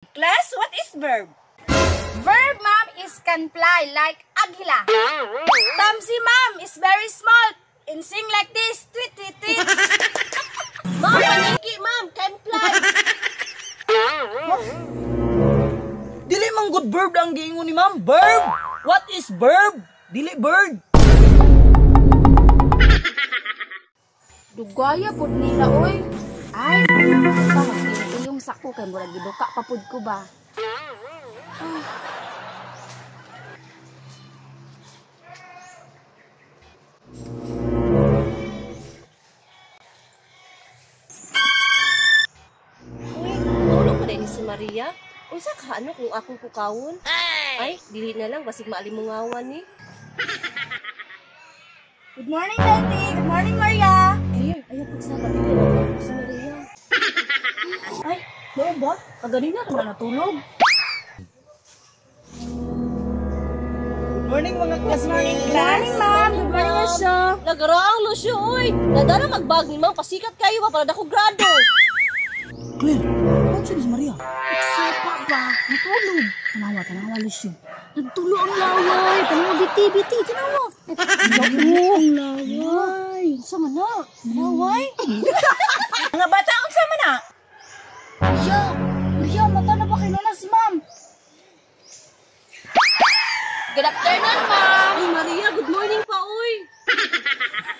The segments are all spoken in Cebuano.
Class, what is verb? Verb, ma'am, is can fly like agila. Tamsi, ma'am, is very small and sing like this. Tweet, tweet, tweet. Ma'am, paniki, ma'am, can fly. Dili man good verb ang giingon ni ma'am. Verb! What is verb? Dili bird. Dugaya pud nila, oy. Ay, basta magpinti yung sako kay murag giduka pa pud ko ba. Uy, tulog pa din si Maria. Unsa ka ano kung akong kukawon? Ay, dili na lang basig maalimungawan ni. Good morning, Betty. Good morning, Maria. Claire, ayaw pagsama dili na lang si Maria. Ay, mao ba? Kaganina ka na natulog. Good morning, mga classmates. Good morning, ma'am. Good morning, Lucio. Nagaraang Lucio, oy. Nadala magbag ni ma'am, pasikat kayo ba para dako grado. Claire, ano si Maria? Sapa ba? Natulog. Tanawa, tanawa, Lucio. Nagtulo ang laway. Tanawa, biti, biti. Tanawa. Ang laway. Unsa man na? Laway? Mga bata, unsa man na? Maria, Maria, mata na ba kay Nona si ma'am? Good afternoon, ma'am. Ay, Maria, good morning pa, oy.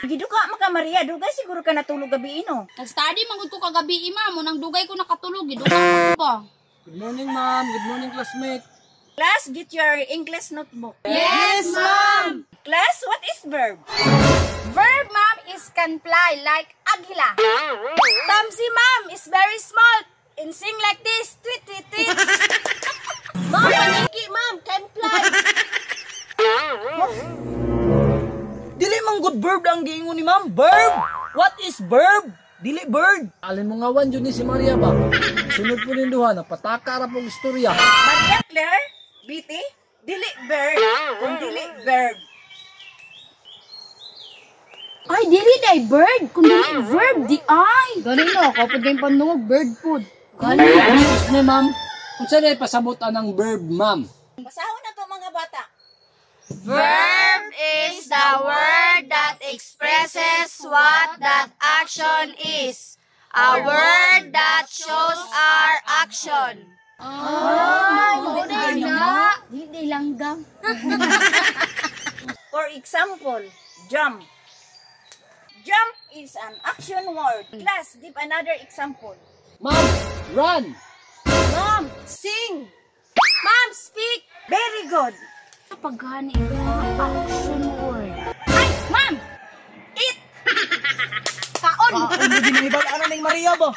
Giduka man ka, Maria. Dugay siguro ka natulog gabi no. Nag-study man gud ko kagabi, ma'am. Unang dugay ko nakatulog, giduka ko ba? Good morning, ma'am. Good morning, classmate. Class, get your English notebook. Yes, ma'am. Class, what is verb? Verb, ma'am, is can fly like agila. Tamsi, ma'am, is very small and sing like this. Tweet, tweet, tweet. Ma'am, paniki, ma'am, can fly. Dili man good verb ang giingon ni ma'am. Verb! What is verb? Dili bird. Alimungawan jud ni si Maria ba? Sunod po nin duha, napataka ra pong istorya. Maria Claire, Betty, dili bird. Kung dili verb. Ay, dili day bird, kung dili verb, di ay. Gani no, kapag kayong panungog, bird food. Gani. Excuse me, ma'am. Unsa na pasabot anang verb, ma'am? Basahon na to, mga bata. Verb is the word that expresses what that action is. A word that shows our action. Ay, hindi na. Hindi langgam. For example, jump. Jump is an action word. Class, give another example. Ma'am, run. Ma'am, sing. Ma'am, speak. Very good. Paghani action word. Ay, ma'am! Eat. Kaon! Kaon mo ginahibal-an ning Maria ba?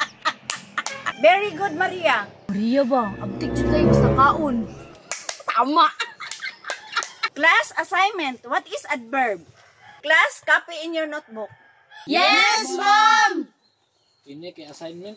Very good, Maria. Maria ba? Abtik jud kayo basta kaon. Tama. Class assignment, what is adverb? Class, copy in your notebook. Yes, ma'am! Kini kay assignment.